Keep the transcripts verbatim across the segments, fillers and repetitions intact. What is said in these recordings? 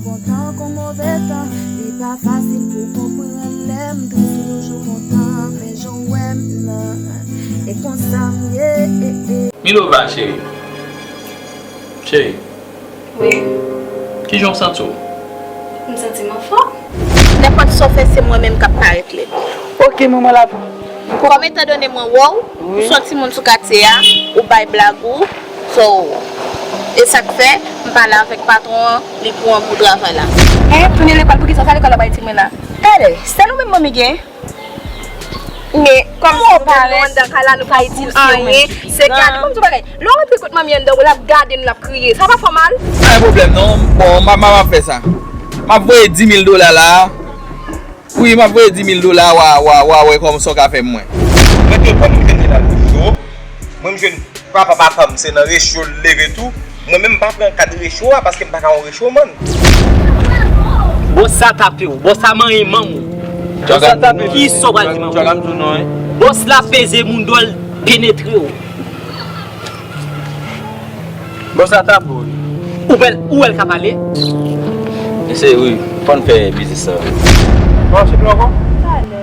Bon tan kon move tan, li pa fasil pou konprann lè m tris, m toujou kontan, men jan w wè m nan, e konsa m ye. Milova, cheri. Cheri. Wi. Kijan w santi w? M santi m anfòm. Nenpòt sa w fè, se mwen menm k ap parèt lèd. Ok, manman la. Kòm etandone mwen wè w, ou se yon timoun sou katye a, ou bay blag ou, so, e sa k fè, m pale avèk patwon an, li pran pou travay la. Hein, tounen lekòl pou kisa? Sa lekòl la bay timoun la? Gade, sèl ou menm manmi gen? Men kòm se nou menm nou anndan kay la, nou pa itil anyen. Se gade, ban m di w bagay. Lè w rantre kot manmi anndan, w l ap gade n, l ap kriye. Sa pa fè w mal? Pa gen pwoblèm non. Bon, m ap, m ap fè sa. M ap voye dis mil dola la. Wi, m ap voye dis mil dola, w a, w a, w a wè kòman sa w ka fè mwen. Mwen te konn vini la toujou. Mwen m jwenn papa, papa m se nan recho l leve tou. Mwen menm m pa pran kad recho a paske m pa ka yon recho man. Bòs sa tape w, bòs sa manyen manm ou. Bòs sa tape w. Kisa w pral di manman w? Bòs la peze moun dòl penetre w. Bòs la tape w. Ou wè l, ou wè l ka pale? Mesye, wi, fò n fè biznis sa. Bon, se dlo ankò? Talè.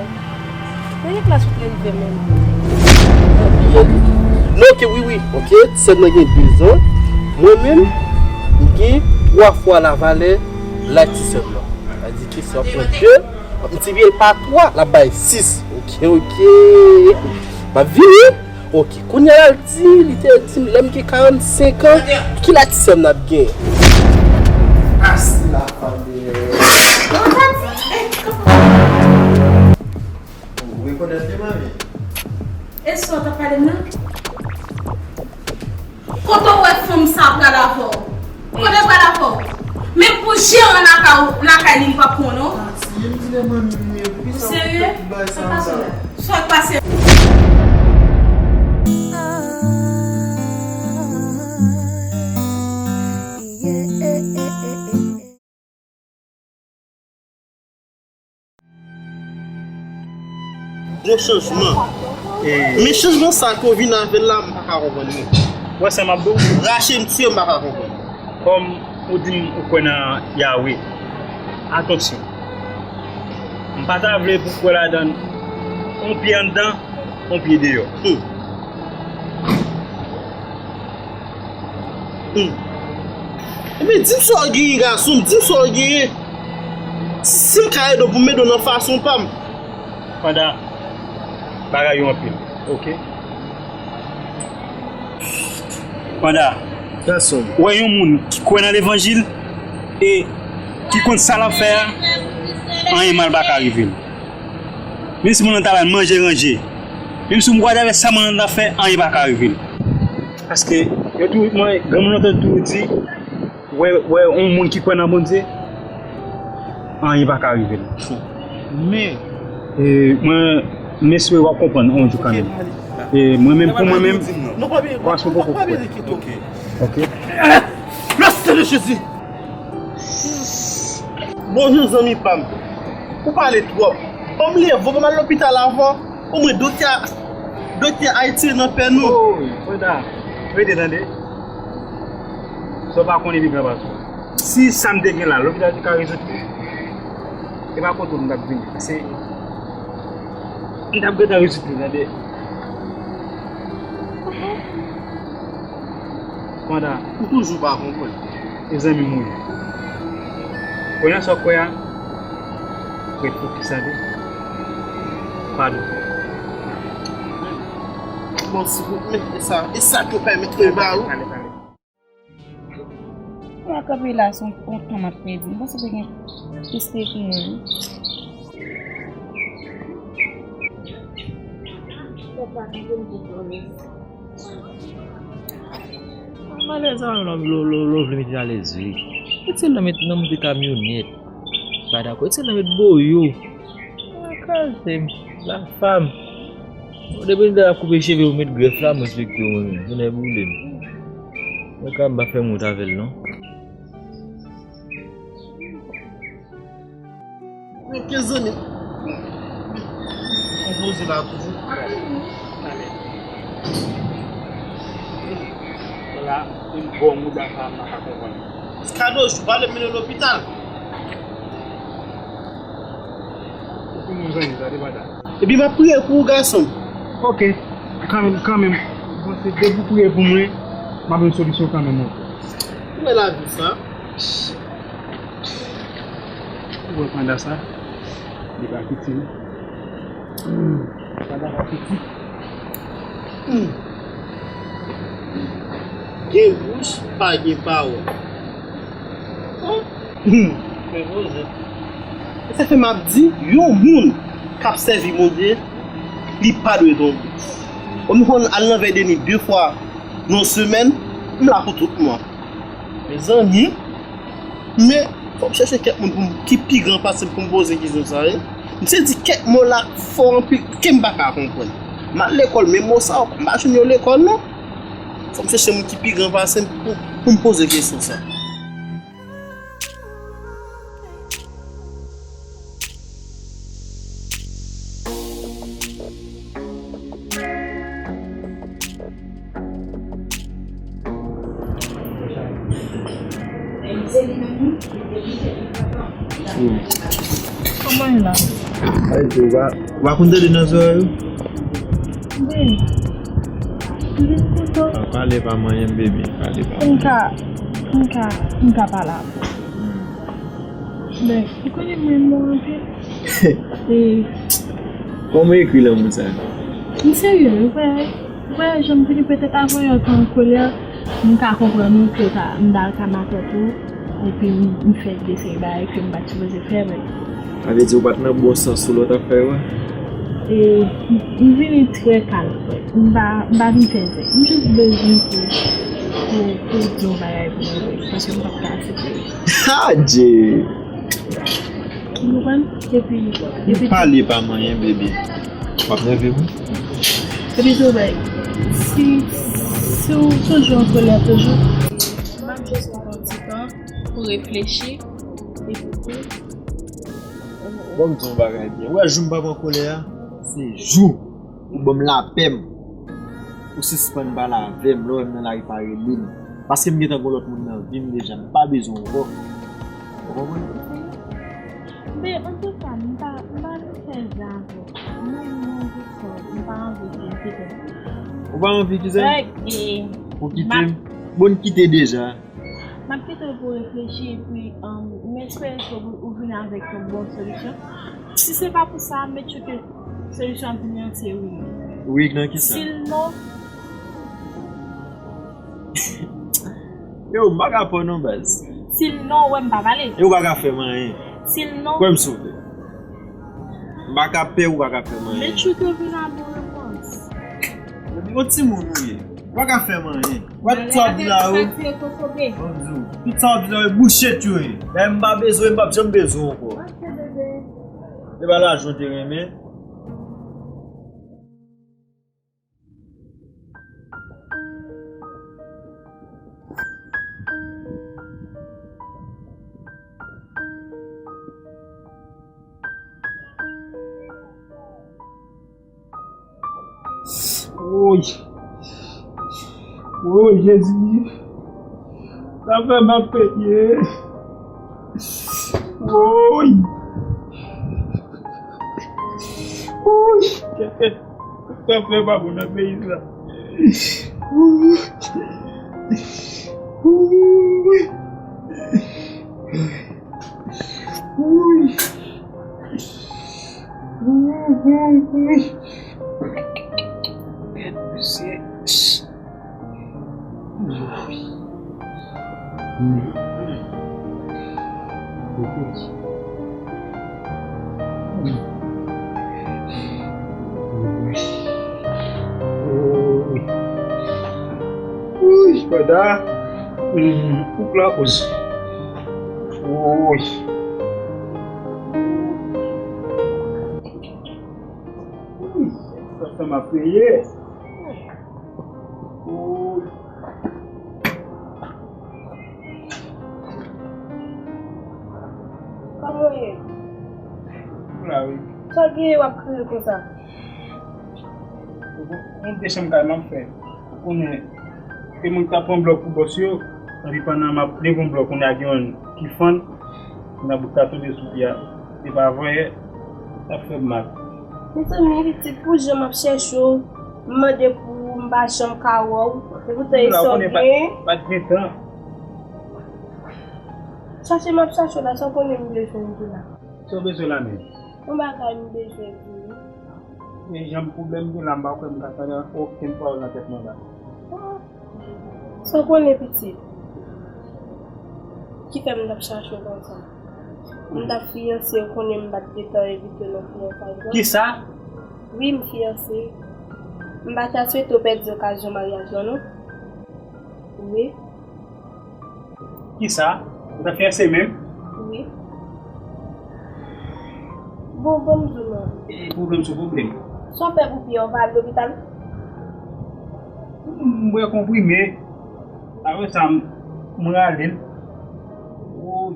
Dènye klas ou te rive menm. Non, ok, wi, wi. Ok, ti sè m nan gen de zan. Mwen menm, m gen twa fwa lavalè laj ti sè m nan. Sa di ke si w ap pran de, m divize l pa twa, l ap bay sis. Ok, ok. M ap vini. Ok, kounye a l di, li te di m lè m gen karannsenk an, ki laj ti sè m n ap gen? Asi la fanmi. Ou rekonèt li, manmi? E sa w t ap pale m nan? Kote w wè fanm sa pral avè w? Kote l pral avè w? Menm pou jeran lakay ou, lakay li, li p ap pran w non. Ou serye? Sa k pase la? Sa k pase? Gon chanjman. Men chanjman sa ke w vin avè l la, m pa ka konprann li. Ou wè sa m ap di w? Rache m tiye, m pa ka konprann. Kòm ou di m ou kwè nan Yahweh, atansyon. M pa ta vle pou w kwè ladan l. On pye anndan, on pye deyò. Hmm. Hmm. Ebyen, di m sa w genyen, gason m, di m sa w genyen. Si, si m ka ede w pou m ede w nan fason pa m. Panda, bagay yo anpil, ok? Panda, gason m, ou wè yon moun ki kwè nan levanjil e ki konn sa l ap fè a, anyen mal pa ka rive l. Menm si moun nan ta ba l manje ranje, menm si w gade avèk sa moun nan ta fè, anyen pa ka rive l. Paske yo tou, mwen, granmoun nan te toujou di, wè, wè yon moun ki kwè nan Bondye, anyen pa ka rive l. Men, e, mwen, m espere w ap konprann yon jou kanmenm. E mwen menm, pou mwen menm, paske w poko kwè. Ok. Lòske de Jezi! Bonjou, zanmi pa m. Ou pale twòp. Ban m leve w, ban m al lopital avan. Omwen doktè a, doktè a retire nan pè nou. Oh, Panda, rete tande. Sa w pa konnen pi gran pase w. Si sa m te gen la, lopital te ka rezoud li, e pa kote w m t ap vini. Se, m t ap gentan rezoud li, tande. Panda. Ou toujou pa konprann. Mezanmi, m wi. Kounye a sa w kwè a, ret fokis tande. Pa doute. Bon, silvouplè, e sa, e sa ke w pèmèt ke yo ba ou? Pale, pale. Mwen kanpe la, se yon, yon tan m ap pèdi. M panse te gen plis ke pou mwen, wi. Malè sa menm, lò, lò, lò, lò vle mete alèz vre. Ou ti nan met, nan monte kamyonèt. Pa dakò, ti nan met boyo. Kraze m, la fam. Depi nou ta koupe cheve ou met grèf la, m respekte w mwen menm. Tounen boule m. Mwen ka m pa fè m wont avè l non. Ok, zanmi. Konpoze la toujou. Talè. Talè. La, yon bon mouda sa, m pa ka konprann. Kado, jou pale mennen lopital. Epi mwen zanmi sa, te pa ta. Epi m ap priye pou ou, gason m. Ok. Kanmenm, kanmenm. Bon, se depi w priye pou mwen, m ap jwenn solisyon kanmenm, ok. Ou wè lavi sa? Ou wè panda sa? Li pa piti, non. Hmm. Panda pa piti. Hmm. Gen bouch, pa gen pawòl. Hmm. Fè poze. E sa fè m ap di, yon moun k ap sèvi Bondye, li pa dwe twonpe. Ou konn al nan vèy de nwi de fwa nan yon semèn, m la pou tout mwa. Mezanmi, men fò m chèche kèk moun pou m, ki pi gran pase m pou m poze kesyon sa a, wi. M se di kèk mo la fò anpil, ke m pa ka konprann. M al lekòl, men mo sa yo, m pa jwenn yo lekòl, non. Fò m chèche moun ki pi gran pase m pou, pou m poze kesyon sa. Hmm. Kòman e la? Ay, ou pa, ou pa konn tande nan zòrèy ou? Wi. M vin kontan. Ah, pale pa manyen m, baby. Pale pa manyen m. M ka, m ka, m ka pale avè w. Hmm. Ben, ou konnen mwen renmen w anpil. E kòman w ekri lanmou sa? M serye, ou wè, ou wè jan m vini petèt avan yè, ou te an kolè, m ka konprann ou ke w ta, m ta ka makòt ou, epi m, m fè de seri bagay ke m pa t sipoze fè, men. Sa vle di ou pa t nan bon sans ou lè w t ap fè yo a? E, m, m vini trè kalm, frè. M pa, m pa vin fè zen. M jis bezwen pou, pou, pou w di yon bagay pou mwen, frè, paske m p ap ka aksepte l. Adje! Ou konprann? Epi, epi pale pa manyen, bebe. W ap nève m wi. Epi tou, bay, si, si w toujou an kolè toujou, m ap jis pran yon ti tan pou reflechi. Epi tou, bon, m di yon bagay byen. Ou wè, jou m pa pran kolè a, se jou ou ban m lapè m. Ou sispann pale avè m, lè w wè m nan lari pa rele m. Paske m gentan gon lòt moun nan vi m deja, m pa bezwen w ankò. Ou konprann? Men, antouka, m pa, m pa vin fè zen avè w. Mwen, mwen, jis, m pa anvi ke w kite m. Ou pa anvi kite m? Ou kite m? Bon, kite deja. M ap kite w pou w reflechi, epi, um, m espere ke ou, ou vini avèk yon bon solisyon. Si se pa pou sa, make sure ke solisyon an vini an se wi. Wi nan kisa? Si l non, yo, m pa ka pè w non, baz. Si l non, ou wè m pa pale. E ou pa ka fè m anyen. Si l non. Kwè m, souple. M pa ka pè, ou pa ka fè m anyen. Make sure ke w vin a bon repons. Yon timoun ou ye. Ou pa ka fè m anyen. Ou wè tout sa w ap di la yo. Bon, m di w, tout sa w ap di la yo, bouchet yo ye. Dayè m pa bezwen, m p ap janm bezwen w ankò. Ok, bebe. E pa lajan w te renmen. Woy! Woy, Jezi! Sa fè m ap peye! Woy! Woy! Sa fè pa bon nan peyi sa. Woy! Woy! Woy! Woy, woy, woy. Mèd, mesye. Woy. Woy. Woy. Woy. Woy, panda. Ou k lakoz. Woy. Wi, sa fè m ap peye. Woy. Kòman w ye? M la, wi. Sa w genyen w ap kriye konsa? Bon, yon de chanm kay m ap fè. Ou konnen, se mwen ki t ap pran blòk pou bòs yo. Epi pandan m ap leve yon blòk, kounye a gen youn ki fann. Nan bout sa tonbe sou pye a. Se pa vre, sa fè m mal. Mezanmi, pitit, pou jan m ap chèche w, m mande pou ou, m pa janm ka wè w. E poutan e sa w genyen. Pa t gen tan. Chache m ap chache w la, sa w konnen m bezwen di la. Sa w bezwen la menm? Yon bagay m bezwen di w. Men jan pwoblèm gen la, m pa kwè m ka tande okenn pawòl nan tèt mwen la. Sa w konnen pitit, ki fè m t ap chache w konsa. M t ap fiyanse, ou konnen m pa t gentan envite w nan fiyansay mwen. Kisa? Wi, m fiyanse. M pa ta swete w pèdi okazyon maryaj lan non. Wi. Kisa? Ou ta fiyanse menm? Wi. Bon, bon, m di w non. E pwoblèm sou pwoblèm. Sa w fè pou pye w, ou pa al lopital? M bwè konprime. Apre sa, m rale l. Woy.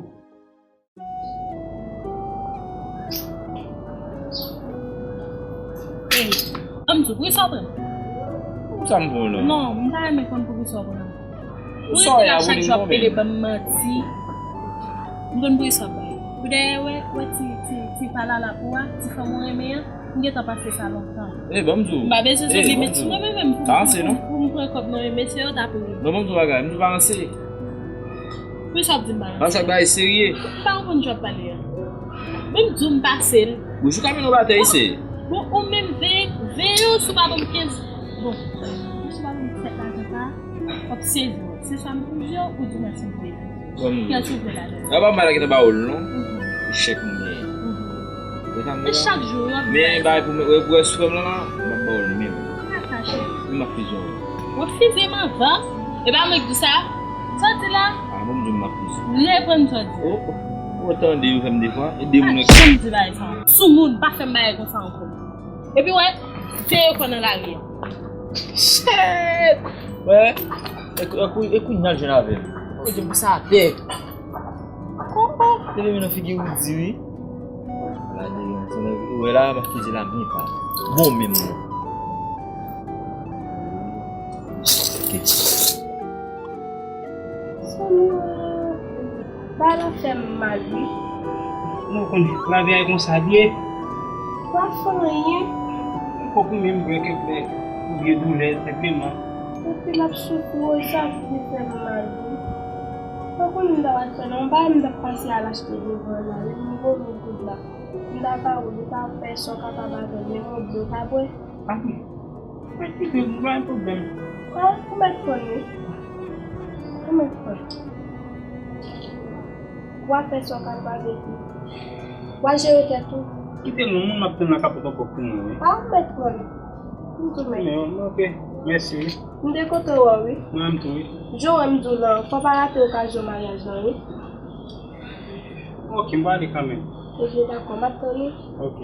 Ey, an m di w, poukisa w pran? Poukisa m pran w la? Non, m ta renmen konn poukisa w pran. Ou rete la chak jou ap pede ban m manti. M konn poukisa w bay. Ou dèyè wè, wè ti, ti, ti falala pou a, ti fanm ou renmen an, m gentan pase sa lontan. E, ban m di w. M pa bezwen sot li met sou mwen menm pou, pou, pou m pran kòb non, e mesye yo t ap ri. Bon, ban m di w bagay, m di w pa ranse. Poukisa w ap di m pa ranse? Sa bagay serye. M pa konprann jan w ap pale a. Menm di w m pase l. Boujou ka mennen w batè isi. Bon, ou menm veye, veye w si w pa ban m kenz. Bon, si w pa ban m sèt lajan sa, w ap sezi w. Se swa m pije w, ou di mwen si m vle pije w. Kiyès ou vle ladan? A pa m pa ta gentan ba w l non. Echèk mwen genyen. E chak jou yo ap. Men bay pou mwen, wè pou wè sou fè m lan la, m ap ba w l menm. Ou ka kache. Men m ap pije w. W ap fize m anvan. E pa mwen ki di sa. Sa w di la? A, bon, m di w m ap pije w. Reprann sa w di. O, o, ou tande yo fè m defwa, e de moun. Pa janm di bagay sa. Soumoun, pa fè m bagay konsa ankò. Epi wè, se yo pran nan lari a. Shit! Wè, e kou, e kou, e kou n al jwenn avè m. Ou di m sa atè. Koko! Te leve nan figi ou di wi. Ala de yon, se nan, ou wè la, m ap fouti la byen pa. Bon menm non. Ok. Sèlman, bagay la fè m mal wi. Nou konn lavi a e konsa l ye. Pa fè anyen. Konprime m bwè kèk lè pou vye doulè senpleman. Epi l ap soufri wi, sa vin fè m mal wi. Pa konn m ta pral fè non, m pa wè m t ap pase al achte devan la wi, m gwo moun kout la. M ta ba ou li, ou ta fè sa w kapab avè l, men m ou dlo w ta bwè. Pa gen, pa gen pwoblèm. A, ou mèt konn wi. Ou mèt konn. W a fè sa w kapab epi w a jere tèt ou. Kite non, mwen m ap tann nan kapòt ankò pou mwen wi. A, ou mèt konn. M tou mèt. Men, ok, mèsi wi. M te kontan wè w wi. Mwen menm tou wi. Jan w wè m di w lan, fò w pa rate okazyon maryaj lan wi. Ok, m prale kanmenm. Ebyen dakò, m ap tann ou. Ok.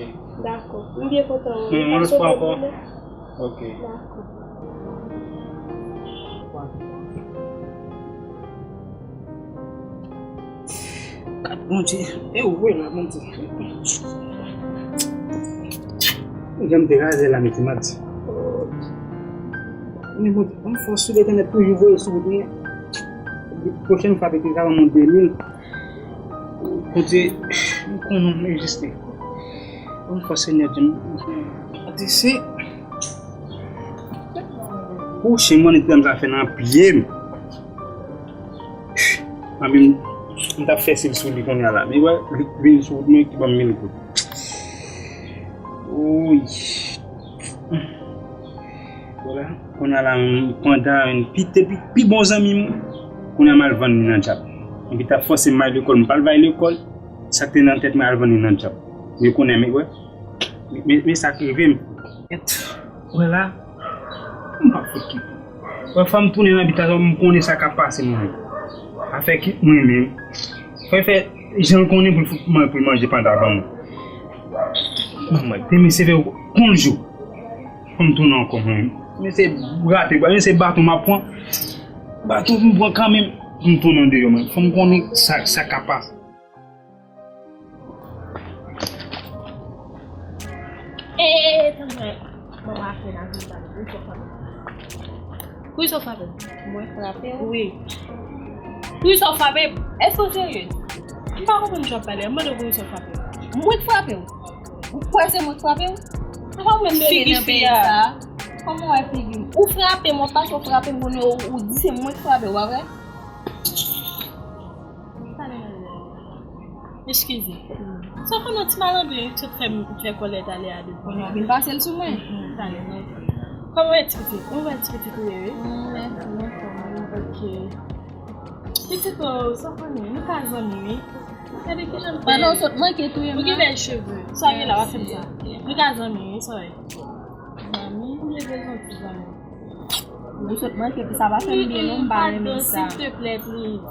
Dakò. M byen kontan wè w. Yon lòt fwa ankò. Ok. Dakò. Gad Bondye, e ou vre la Bondye. Jan m te raze la meti mati. Men Bondye, ban m fòs sou Letènèl toujou voye sou wout mwen. Pwochèn fwa pete ka ban mwen de mil. Bondye, m konnen w egziste. Yon fwa Senyè di m, di se pou chen mwen nèt sa fè nan pye m. Anpi m, m t ap fè sil sou li kounye a la. Men wè, li vin sou wout mwen ki ban m mil goud. Woy. Vwala. Kounye a la, m pandan pi, te pi, pi bon zanmi m, kounye a m al vann li nan dyab. Epi t ap fòse m al lekòl, m pa al bay lekòl. Sa k te nan tèt mwen al vann li nan dyab. Men kounye a, men wè, men, men sa k rive m. Wè la, m p ap fout kite. Wè, fò m tounen nan bita, m konnen sa k ap pase mwen menm. Afè ki mwen menm. Fò fè jan l konnen pou l fout mwen, pou l manje pandan ban mwen. Manman, demen se fè konn jou. Fò m tounen ankò mwen. Men se rape, men se baton m ap pran. Baton pou m pran kanmenm pou m tounen andeyò mwen. Fò m konnen sa, sa k ap pase. E, e, e, tann mwen. Mwen pa fè la vin pa. Wi, sa w frape. Wi, sa w frape. Mwen frape w? Wi. Wi, sa w frape. Èske w serye? M pa konprann sa w ap pale a. M mande w poukisa w frape m. Mwen k frape w? Ou kwè se mwen k frape w? Apa w menm figi fi a? Kòman w wè figi m? Ou frape m, w ap pase w frape m, kounye a ou, ou di se mwen k frape w, pa vre? Eskize. Sa w konnen ti malandren ki sot fè m fè kòlèt ale a depi. Kounye a w vin pase l sou mwen. Talè, non. Kòman w wè ti pitit? Ou wè ti pitit ou ye, wi? Mwen anfòm, wi. Ok. Pitit ou, sa w konnen, nou ka zanmi, wi. Gade kijan m fè. Pandan w sot manke touye m. Ou gen bèl cheve. Sa w gen la, w ap fè m sa. Nou ka zanmi, wi, sa w wè. Zanmi? M vle bezwen ti zanmi. Ou sot manke, epi sa pa fè m byen, non, m pa renmen sa. Silteplè, please.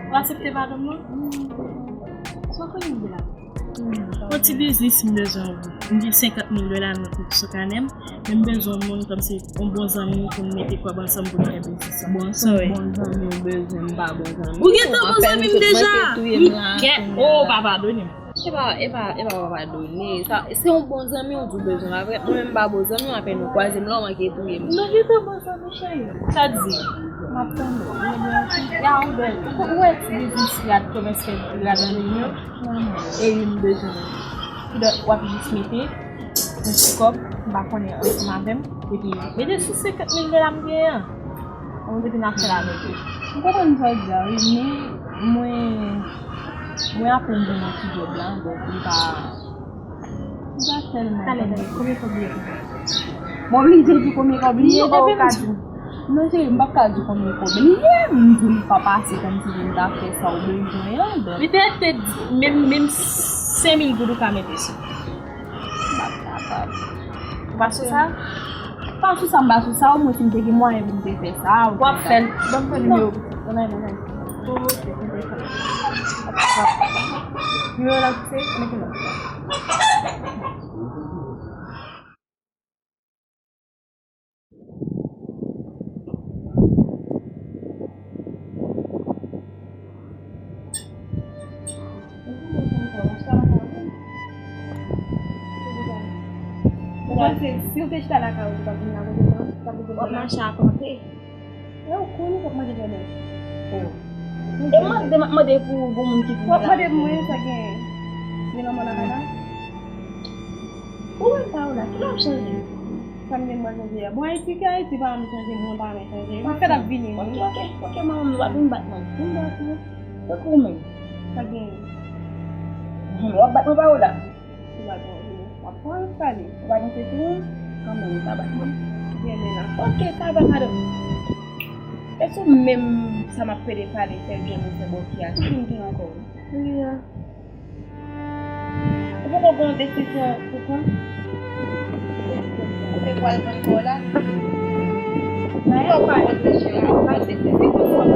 Ou aksepte padon m, non? Sa w konnen m gen la? Yon ti biznis m bezwen ouvri. M gen senkant mil dola nan sou kanè m, men m bezwen yon moun kòmsi yon bon zanmi pou n mete kòb ansanm pou n fè biznis la. Bon, sa w wè? Bon zanmi w bezwen, m pa bon zanmi. Ou gentan bon zanmi m deja. M kèt. Oh, pa padone m. E pa, e pa, e pa, pa padone. Sa, se yon bon zanmi w di w bezwen, pa vre? Mwen menm m pa bon zanmi w, apèn ou kwaze m la, w manke touye m. Nou gentan bon zanmi, cheri. Sa di? M ap tande w. Ya, ou bèl. Ou wè ti biznis rad, kòmès fè rad an liy yo? E wi, m bezwen. Kidonk, w ap jis mete yon ti kòb, m pa konnen, ansanm avè m, epi mete sou senkant mil dola m genyen an. Ann, epi n ap fè l avèk yo. M konprann sa w di a, wi, men mwen, mwen apèn jwenn yon ti djòb la, donk li pa, li pa tèlman. Talè, konbyen kòb li ye? M oblije di konbyen kòb li ye, donk ou ka di. Non, cheri, m p ap ka di konbyen kòb li ye, m di li pa pase kòmsi pou m ta fè sa w bezwen an, donk. Li te, te di, menm, menm senk mil goud ou ka mete sou. M p ap kapab. Ou pa sou sa? Pa sou sa, m pa sou sa, omwen si m te gen mwayen pou m te fè sa, ou... W ap fè l. Ban m pran nimewo pitit. Nan, nan, nan. Oh, ok, ok, ok. Nimewo la, se, mete la. Ou panse si w te chita lakay ou, ou t ap vin la kote mwen, ou t ap vin la? W ap mache a kanpe. E ou konnen w ap mande fè bèl. E mande, m ap mande pou bon moun ki vin la. W ap mande pou mwen, sa gen, gen lanmò lakay la? Ou menm pa ou la, kilè w ap chanje? Sa m gen mwen chanje a. Bon, Ayiti, ki Ayiti pa renmen chanje, mwen pa renmen chanje. M ap fè l ap vini, wi. Ok, ok, ok, manman m, nou pa vin bat mwen. Vin bat mwen. Tankou ou menm. Sa gen? W ap bat mwen pa ou la. Ou bat mwen, w ap pran pale. Ou pa panse tou? Kanmenm, ou pa bat mwen. Byen, men la. Ok, sa va, madanm. E sou menm sa m ap pede pale, fè byen mwen fè bòki a. Sou vin gen ankò, wi. Wi, a. Ou poko gen yon desizyon pou pran? Ou te pral pran kò la? Sa yo pa reflechi la, ou pa desizyon pou pran.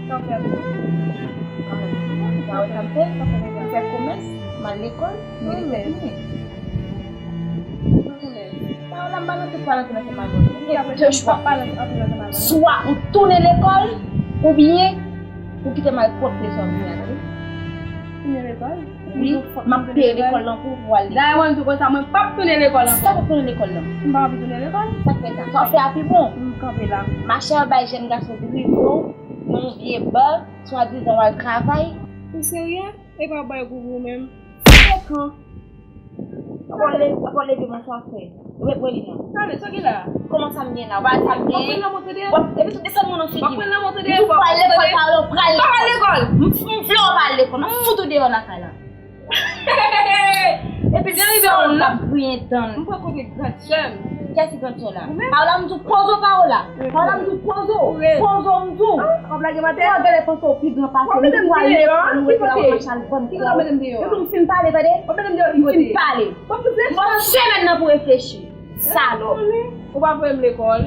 Sa w fè pou mwen? Sa w sa m fè? M fè komès, m al lekòl, mwen te fini. Pawòl la, m pa nan tout pale ansanm avè w. Ou gen de chwa. Swa ou tounen lekòl, oubyen ou kite m al pwòp leson m vini a, tande? Tounen lekòl? Wi, m ap peye lekòl lan pou ou pou w al lekòl. Dayè, mwen di w konsa, mwen p ap tounen lekòl ankò. Sa w p ap tounen lekòl lan? M pa anvi tounen lekòl. Sa k fè sa? Sa w fè a pi bon. M kanpe la. Machè, bay jèn gason drive w nan yon vye ba, swadizan w al travay. Ou serye? Epa w bay gou gou menm. Frekan. Apa w le-, apa w leve bonswa frè. Wè, wè li non. Tande, sa gen la? Kòman sa m gen la? Wè sa m gen. W ap pran lanmò tande? W ap, epi tou desann mwen nan figi m. W ap pran lanmò tande? Ou pral lekòl, pa w pral lekòl. Pa pral lekòl. M, m vle w pa al lekòl. M ap fout ou deyò lakay la. Epi l rive yon lòt. L ap griyen dan l. M pran kote grandsè m. Kiyès ki grandsè w la? Ou menm? Paola, m di w poze w, Paola. Paola, m di w poze w. Poze w, m di w. Ah, w ap lage m atè? Ou gade panse w pi gran pase m. Ou al lekòl, ou rete la, w ap mache al vann kò w. Epi m fin pale, tande? M fin pale. W ap yon semèn nan pou reflechi. Salòp. Ou pa voye m lekòl.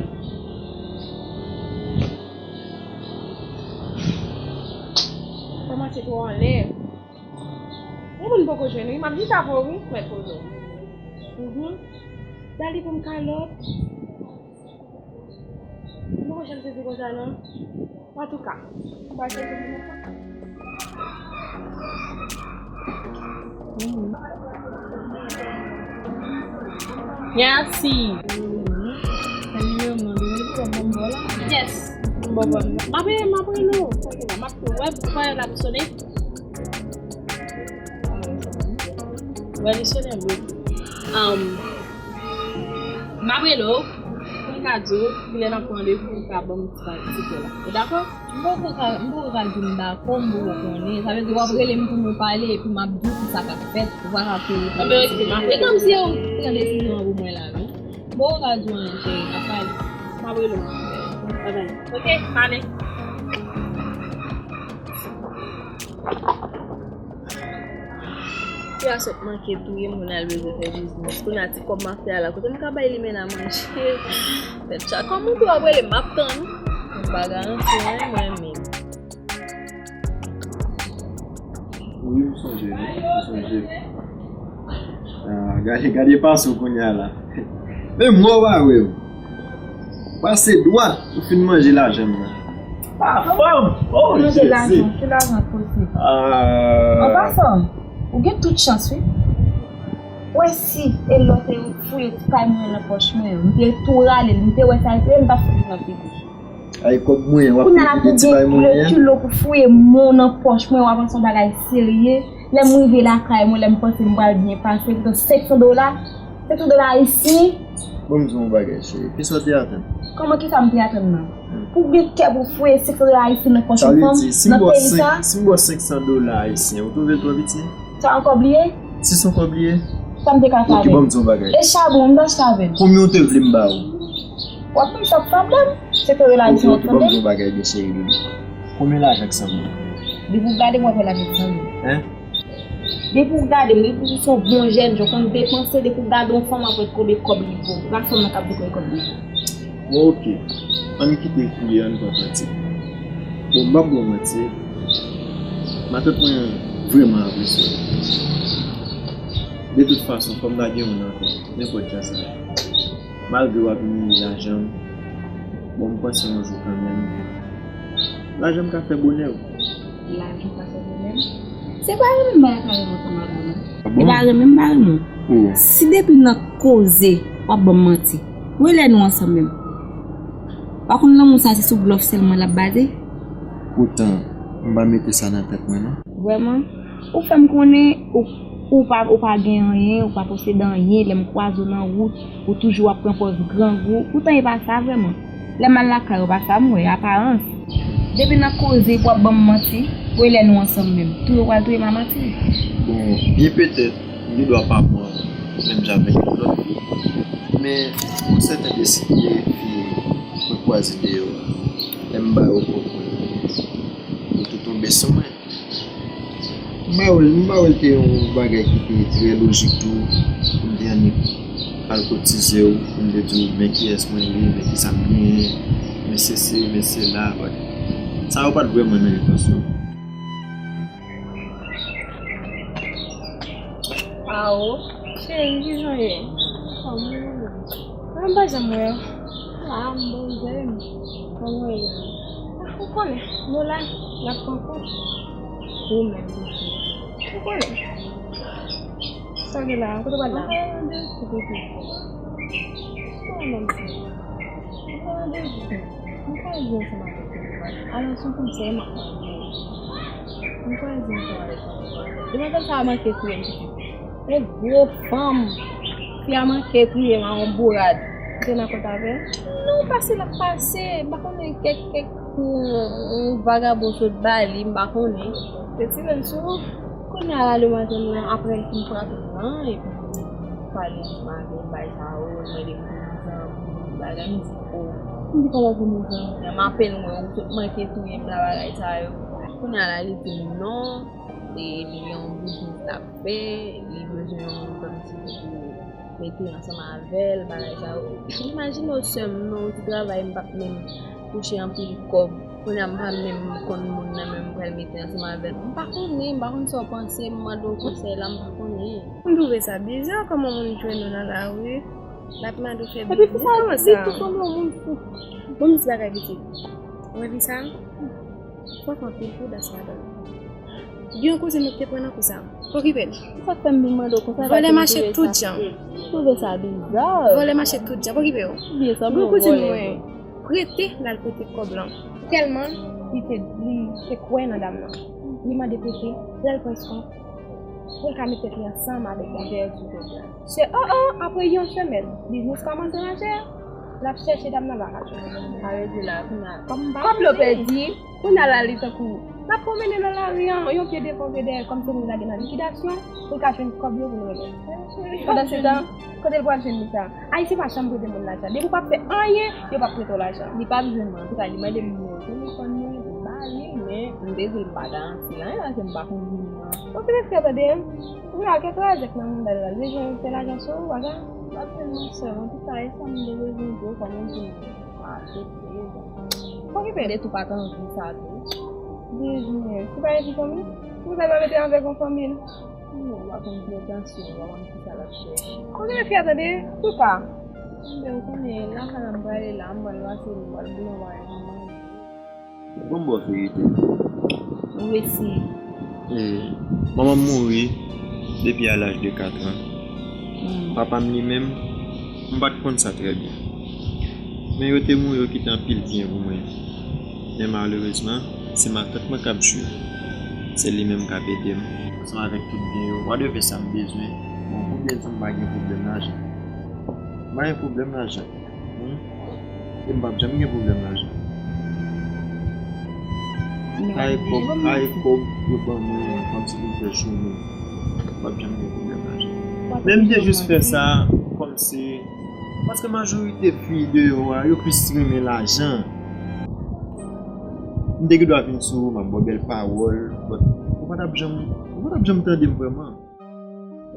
Ou mache twò anlè. Yon moun poko jwenn, wi. M ap jis avè w, wi, mèt poze w. Mhm. Dali pou m kalòt. M poko janm sezi konsa, non. Antouka, m pral chèche moun nan. Mhm. Merci. Mhm. Sa nimewo m nan, demen pou w ban m bò la. Yes. Bon, bon. M ap, m ap rele w. M ap wè, m ap wè l ap sone. Wè, li sone vre. Um, m ap rele w, pou m ka di w kilè n ap pran randevou pou w ka ban m ti pa-, ti kè la. Ou dakò? M poko ka, m poko ka di w m dakò, m poko konnen. Sa vle di w ap rele m pou nou pale, epi m ap di w ki sa k ap fèt, ou pa ka peye pou... Anben, oke, m ap rele w. Se kòmsi yo pran desizyon an pou mwen la, wi. M poko ka di w anyen, cheri, n ap pale. M ap rele w. Bye bye. Oke, m ale. Fi a sot manke touye m, kounye a l bezwen fè biznis. Kounye a ti kòb m ap fè a la, kote m ka bay li menm manje? Tèt chaje. Kòman tou w ap rele m, m ap tann ou. M pa garanti anyen mwen menm. Wi, m sonje, wi, m sonje. Ah, gade, gade pase w kounye a la. Menm mò w pa wè w. Pase dwat, ou fin manje lajan m nan. Ah, fanm! Oh, Jezi! Manje lajan, ki lajan koze? Ah. An pasan, ou gen tout chans, wi. Wè si e lòt e fouye ti pay mwen nan pòch mwen, m te tou rale l, m te wè sa, e m t ap fout nan figi. Ay, kòb mwen, w ap koute ti bay mwen an. Kounye a la pou gen le kilo pou fouye men w nan pòch mwen, w ap panse yon bagay serye. Lè m rive lakay mwen, lè m panse m pral byen pase, poutan senk san dola, senk san dola ayisyen. Bon, m di w yon bagay, cheri. Kisa w te atann? Kòman, kisa m te atann nan? Hmm. Pou gen kè pou fouye senk san dola ayisyen nan pòch yon fanm, nan peyi sa? Sa vle di, si m ba w senk, si m ba w senk san dola ayisyen, ou twouve l twò piti? Sa yon kòb li ye? Si se yon kòb li ye. Sa m te ka fè avè l? Ok, bon, m di yon bagay. E chabon, m t achte avè l. Konbyen w te vle m ba w? W ap konn sa k sanble m. Se te relasyon an, tande. Ok, ok, bon, m di yon bagay byen serye, bebe. Konbyen lajan k sanble w? Depi w gade m, w ap wè lajan k sanble. Hein? Depi w gade m, depi w se yon bon jèn jan, w konn depanse, depi w gade yon fanm, w ap wè konbyen kòb li vo. Pa fanm nan k ap di konbyen kòb li vo. Bon, ok. Ann kite kriye, ann pran pratik. Bon, m p ap ba w manti. Matant mwen vrèman apresye w. De tout fason, fò m ta gen youn ankò, nenpòt jan sa ye. Malgre w ap imilye lajan m, bon, m panse yon jou kanmenm, lajan m ka fè bonè w. Lajan ka fè bonè m? Se pa renmen m pa ka renmen ansanm avè w, non. Ah bon? E pa renmen m pa renmen w. Oh. Si depi nan koze, w ap ban m manti. Wè lè nou ansanm menm. Pa konn lanmou sa se sou blòf sèlman l ap baze? Poutan, m pa mete sa nan tèt mwen, non. Vrèman? Ou fè m konnen ou, ou pa, ou pa gen anyen, ou pa posede anyen, lè m kwaze w nan wout, ou toujou ap pran pòz grangou. Poutan e pa sa vrèman. Lè m al lakay ou, pa sa m wè, aparans. Depi nan koze pou w ap ban m manti, wè lè nou ansanm menm. Touye w pral touye m a manti. Bon, byen petèt, m gen dwa pa pran menm jan avèk yon lòt fi. Men, pou sèten de fi, de fi mwen kwaze deyò a, lè m ba yo kòb mwen, yo tou tonbe sou mwen. M pa wè l, m pa wè l te yon bagay ki te trè lojik tou, pou m te annik al kotize w, pou m te di w, men kiyès mwen ye, men kisa m genyen, men sesi, men sela, but sa yo pa t vrèman nan entansyon m. Awo, cheri, kijan w ye? Anfòm, wi, mwen menm. Mwen pa janm wè w. A, m bon, m bon. Kòman w ye menm? A, ou konnen, nou la, n ap pran kou. Kou menm, pitit. Ou konnen. Sa w gen la, kote w pral la? Mwen pa gen randevou, pitit. Bon, menm si. Mwen pa gen randevou. M kwaze ansanm avèk yon nèg. Alò, se yon konsèy m ap mande w. M kwaze ansanm avèk yon nèg. Demwazèl sa a manke touye m, pitit. Yon gwo fanm. Fi a manke touye m a yon bourad. Ou te nan kont avè l? Non, pase l ap pase. M pa konnen kèk, kèk, yon, yon vagabon sot ba li, m pa konnen. Te tire l sou ou. Kounye a la, demwazèl lan, apre l fin frape m nan, epi m pale ansanm avè l, bagay sa yo, l mande m pou nou zanmi, bagay, m di, o. M di, kòman pou nou zanmi? M apèn wè ou sot manke touye m la, bagay sa yo. Kounye a la, li di m non, e li gen yon biznis l ap fè, li bezwen yon moun kòmsi pou mete ansanm avè l, bagay sa yo. Imajine w sè m, non, yon ti travay m p ap menm touche anpil kòb. Kounye a m pa menm konn moun nan, men m pral mete ansanm avè l. M pa konnen, m pa konn sa w panse, m mande w konsèy la, m pa konnen. M twouve sa biza, kòman moun jwenn ou nan lari, l ap mande w fè biznis, kòman sa? Epi pou sa, li tou sanble yon moun fou. Bon, m di bagay pitit. Ou wè fi sa? Fòk anpil prudans ladan l. Gen yon koze nou te pran nan kou sa. Okipe l. Sa k fè m vin mande w konsa, vòlè mache tout jan. M twouve sa biza. Vòlè mache tout jan. Okipe w. Gen yon koze mwen. prete, l al prete kòb lan. Tèlman li te, li te kwè nan dam nan. Li mande prete, lè l pran eskont, pou l ka met tèt li ansanm avèk Jean-Pierre Ducrot la. Se o o, apre yon semèn, biznis kòmanse mache, l ap chèche dam nan pa ka jwenn. Sa vle di la, kounye a, kòm m pa konnen. Kòb yo pèdi, kounye a la li tankou l ap pwomennen nan lari an, yon pye devan, yon pye dèyè, kòmsi li lage nan likidasyon, pou l ka jwenn kòb yo pou l remèt. Pandansetan, kote l pral jwenn li sa? Ayisyen pa janm prete moun lajan. Depi w p ap fè anyen, yo p ap prete w lajan. Li p ap jwenn mwen. Antouka, li mande m nimewo telefòn mwen, m ba li, men m te di l m pa garanti anyen paske m pa konn moun nan. Oke, mesye, tande. Ou la, kèk razèk nan mouda l la, l bezwen fè lajan sou ou, pa sa? M pa tèlman sè, antouka, e sa m te bezwen di w, kòm m di w, m pa aksepte. Okipe de tou pa t anvi sa tou. Bezwen. Ou pa envite fanmi? Ou bezwen mete avèk yon fanmi? Non, m pa konn ki entansyon, m pa konn ki sa l ap chèche. Oke, mesye, tande. Antouka. Enben, ou konnen, lakay la m prale la, m pral pase, m pral boule yon bagay pou manje. Bon, m ba w verite. Ou eseye. E, manman m mouri depi a laj de kat an. Hmm. Papa m li menm, m pa t konn sa trè byen. Men yo te mouri, yo kite anpil byen pou mwen. Men malerezman, se matant mwen k ap jwi. Se li menm k ap ede m. Ansanm avèk tout byen yo, w a dwe fè sa m bezwen. Bon, pou byen di w, m pa gen pwoblèm lajan. M pa gen pwoblèm lajan. Hmm? E m p ap janm gen pwoblèm lajan. Kay kòb, kay kòb yo ban mwen kòmsi pou m fè jounen. M p ap janm gen pwoblèm lajan. Men m te jis fè sa kòmsi, paske majorite fi deyò a, yo plis renmen lajan. M te gen dwa vin sou ou, m ap ba w bèl pawòl, but ou pa t ap janm, ou pa t ap janm tande m vrèman.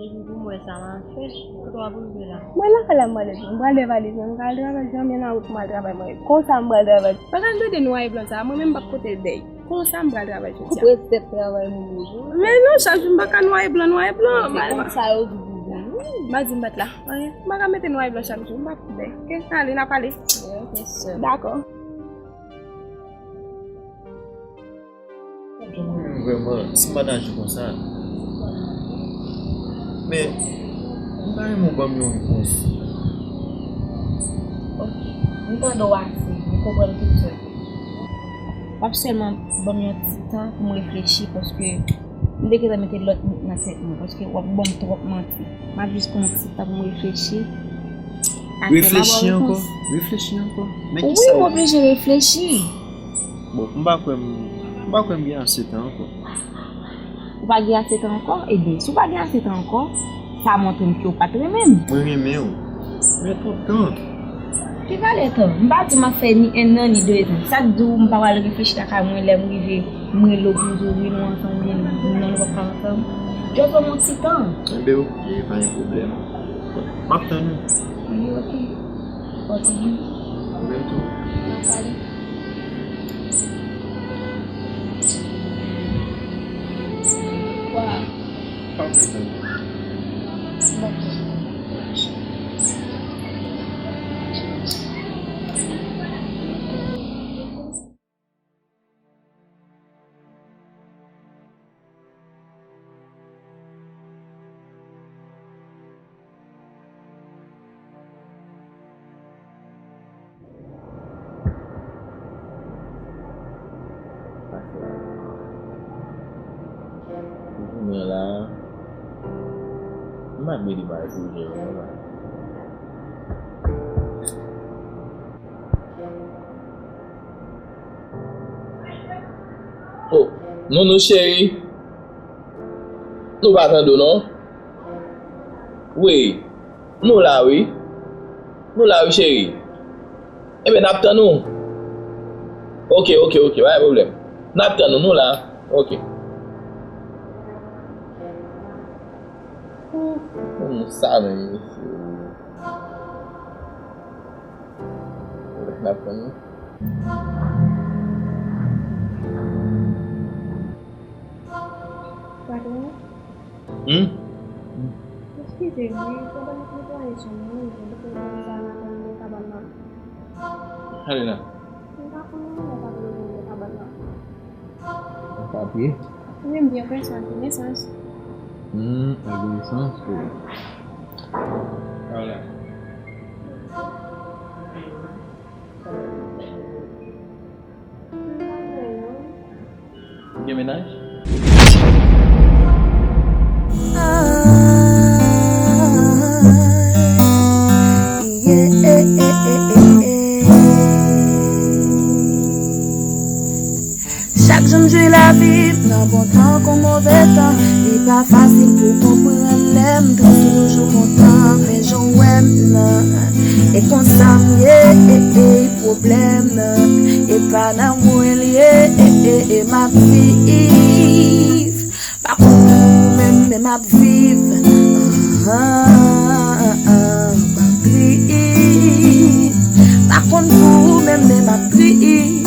Epi pou mwen sa m ap fè, kote w ap rive la? Mwen lakay la, m pral devan, m pral devan valiz mwen, m pral travay, janm nan wout m al travay mwen. Konsa m pral travay. Pa ka tande nwa e blan sa, mwen menm m p ap pote l bèy. Konsa m pral travay jodi a. Ou prèske travay moun yo. Men non, chak jou m pa ka nwa e blan, nwa e blan. Se konsa yo di pou ou. M pa di m bat la. Anyen. M pa ka mete nwa e blan chak jou, m pa pote bèy. Oke, ale, n a pale. Oke, sè. Dakò. Ou renmen m vrèman, si m pa t aji konsa. Men, m ta renmen w ban m yon repons. Oke. M tande w ase, m konprann tout sa w di. W ap sèlman ban m yon ti tan pou m reflechi, paske m te gentan mete lòt nèg nan tèt mwen, paske w ap ban m twòp manti. M ap jis pran yon ti tan pou m reflechi. Apre, m a ba w repons. Reflechi ankò? Reflechi ankò? Men kisa w... Wi, m oblije reflechi. Bon, m pa kwè m, m pa kwè m gen ase tan ankò. Ou pa gen ase tan ankò? Ebyen, si w pa gen ase tan ankò, sa montre m ke w pa t renmen m. Mwen renmen w. Men twòp tan. Ki valè tan? M pa di m ap fè ni enn an, ni de zan. Sa k di w m pa pral reflechi lakay mwen lè m rive, m rele w pou m di w wi nou ansanm, byen non, nou p ap ka ansanm? Just ban m yon ti tan. Enben, oke, pa gen pwoblèm. M ap tann ou. Wi, oke. Oke. Ou menm tou. N ap pale. Wa. Pa pwoblèm. Bon. Jounen la, m pa vle li pa jounen an la. Oh, Nounou cheri. Nou pa tande w non. Wi. Nou la wi. Nou la wi cheri. Enben n ap tann ou. Oke, oke, oke, pa gen pwoblèm. N ap tann ou, nou la. Oke. Hum, hum, sa menm, mesye. N ap tann ou. Patwon? Hmm? Eskize m, wi, pandan m ap netwaye chanm nan, wi, m te pran sa nan kabann nan. Ale la. M pa konn nan kabann nan. Papye? Wi, m byen presans, gen sans. Hmm, pa gen sans, wi. Ale la. Mennaj? Chak jou m jwi lavi m nan bon tan kon move tan. Li pa fasil pou konprann lè m tris, m toujou kontan men jan w wè m nan. E konsa m ye, e, e, pwoblèm nan. E pa nan mwen l ye, e, e, e, m ap viv. Pa konn pou ou menm, men m ap viv. Ah, ah, ah, ah, m ap viv. Pa konn pou ou menm, men m ap viv.